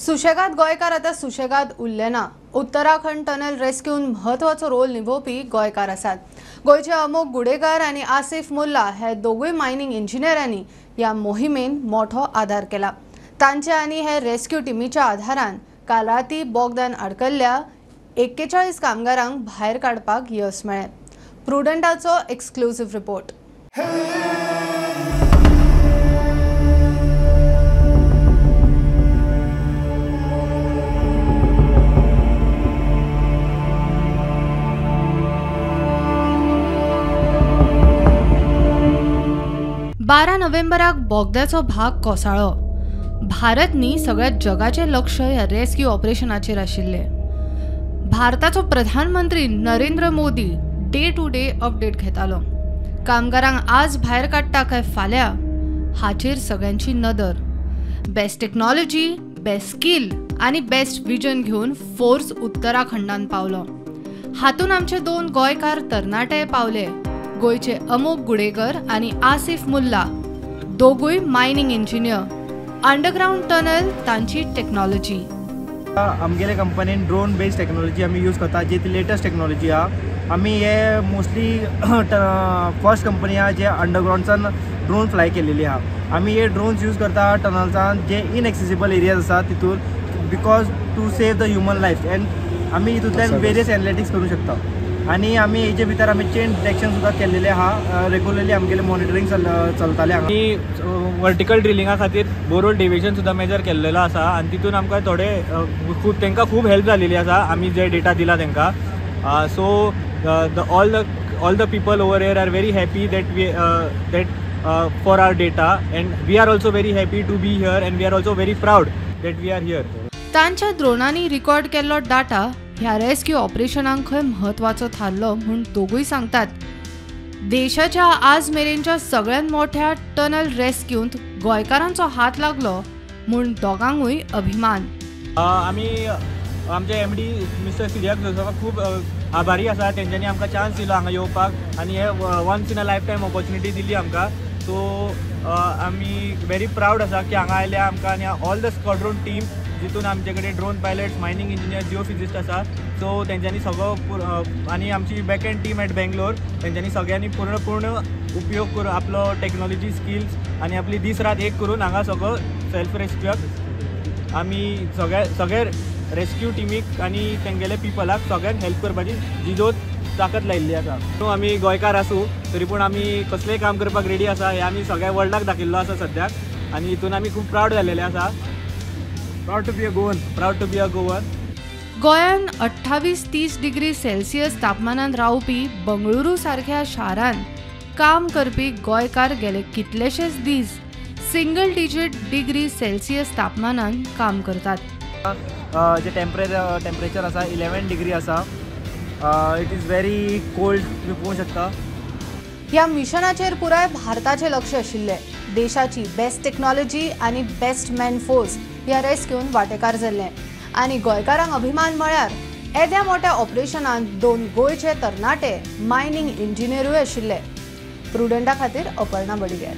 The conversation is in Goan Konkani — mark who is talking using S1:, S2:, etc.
S1: सुशेगाद गोंयकार आतां सुशेगाद उरले ना. उत्तराखंड टनल रेस्क्यून म्हत्वाचो रोल निभोवपी गोंयकार आसात. गोंयचे अमोक गुडेकार आनी आसिफ मुल्ला हे दोगूय मायनिंग इंजिनियरांनी ह्या मोहिमेन मोठो आधार केला. तांच्या आनी हे रेस्क्यू टिमीच्या आधारान काल राती बोगदान अडकल्ल्या 41 कामगारांक भायर काडपाक यश मेळ्ळें. प्रुडंटाचो एक्सक्लुझिव्ह रिपोर्ट. बारा नोव्हेंबराक बोगद्याचो भाग कोसळ्ळो. भारत न्ही सगळ्या जगाचें लक्ष ह्या रेस्क्यू ऑपरेशनाचेर आशिल्लें. भारताचो प्रधानमंत्री Narendra Modi day to day update घेतालो. कामगारांक आज भायर काडटा काय फाल्यां हाचेर सगळ्यांची नदर. बेस्ट टेक्नॉलॉजी, बेस्ट स्कील आनी बेस्ट विजन घेवन फोर्स उत्तराखंडान पावलो. हातून आमचे दोन गोंयकार तरणाटे पावले. गोंयचे अमोक गुडेकर आनी आसिफ मुल्ला दोगूय मायनिंग इंजिनियर. अंडरग्रावंड टनल तांची टेक्नॉलॉजी.
S2: आमगेले कंपनीन ड्रोन बेस्ड टेक्नॉलॉजी आमी यूज करता, जी ती लेटस्ट टेक्नॉलॉजी आहा. आमी हे मोस्टली फर्स्ट कंपनी आहा जे अंडरग्रावंडसान ड्रोन फ्लाय केलेली आहा. आमी हे ड्रोन्स यूज करता टनल्सान जे इनएक्सेसिबल एरियाज आसा तितूर, because to save the human life. And आमी हितूंतल्यान वेरियस एनालिटिक्स करूं शकता. आनी आमी हेजे भितर आमी चेन डिटेक्शन सुद्दां केल्लेलें आहा. रेगुलरली आमगेलें मॉनिटरींग चलतालें.
S3: आनी वर्टिकल ड्रिलिंगा खातीर बोरहोल डेविएशन सुद्दां मेजर केल्लेलो आसा आनी तितून आमकां थोडे खूब तांकां खूब हेल्प जालेली आसा. आमी जे डेटा दिला तांकां. So the all the people over here are very happy that we that for our data, and we are also very happy to be here, and we are also very proud that we are here.
S1: तांच्या द्रोणांनी रिकॉर्ड केल्लो डाटा ह्या रेस्क्यू ऑपरेशनाक खंय म्हत्वाचो थारलो म्हूण दोगूय सांगतात. देशाच्या आज मेरेनच्या सगळ्यात मोठ्या टनल रेस्क्यूंत गोंयकारांचो हात लागलो म्हूण दोगांकूय अभिमान.
S3: आमी आमचे एमडी मिस्टर सिरियाक जोसफाक खूब आभारी आसा. तेंच्यांनी आमकां चान्स दिलो हांगा येवपाक आनी हे once in a life time opportunity दिली आमकां. सो आमी व्हेरी प्रावड आसा की हांगा आयल्या आमकां आनी ऑल the squadron team जितून आमचे कडेन drone pilots, mining engineer, geophysicist आसा. सो तेंच्यांनी सगळो आनी आमची back end team at Bangalore तेंच्यांनी सगळ्यांनी पूर्ण पूर्ण उपयोग करून आपलो टॅक्नॉलॉजी स्किल्स आनी आपली दीस रात एक करून हांगा सगळो सेल्फ रेस्क्यूआक आमी सगळे सगळे रेस्क्यू टिमीक आनी तेंगेले पिपलाक सगळ्यांक हेल्प करपाची जिजोत ताकद लायिल्ली आसा. आमी गोंयकार आसूं तरी पूण आमी कसलेंय काम करपाक रेडी आसा हें आमी सगळ्या वर्ल्डाक दाखयल्लो आसा सद्याक आनी हितून आमी खूब प्रावड जाल्लेले आसा.
S2: Proud to be a Goan.
S3: Proud to be a Goan.
S1: गोंयान 28-30 डिग्री सेल्सियस तापमानान रावपी बंगळुरू सारख्या शारान काम करपी गोंयकार गेले कितलेशेच दीस सिंगल डिजीट डिग्री सेल्सियस तापमानान काम करतात.
S2: जे टेम्परेचर आसा 11 डिग्री आसा. It is very cold, तुमी पळोवंक शकता.
S1: ह्या मिशनाचेर पुराय भारताचें लक्ष आशिल्लें. देशाची बेस्ट टेक्नॉलॉजी आनी बेस्ट मॅन फोर्स ह्या रेस्क्यून वांटेकार जाल्ले आनी गोंयकारांक अभिमान म्हळ्यार येद्या मोठ्या ऑपरेशनांत दोन गोंयचे तरणाटे मायनिंग इंजिनियरूय आशिल्ले. प्रुडंटा खातीर अपर्णा बडिगेर.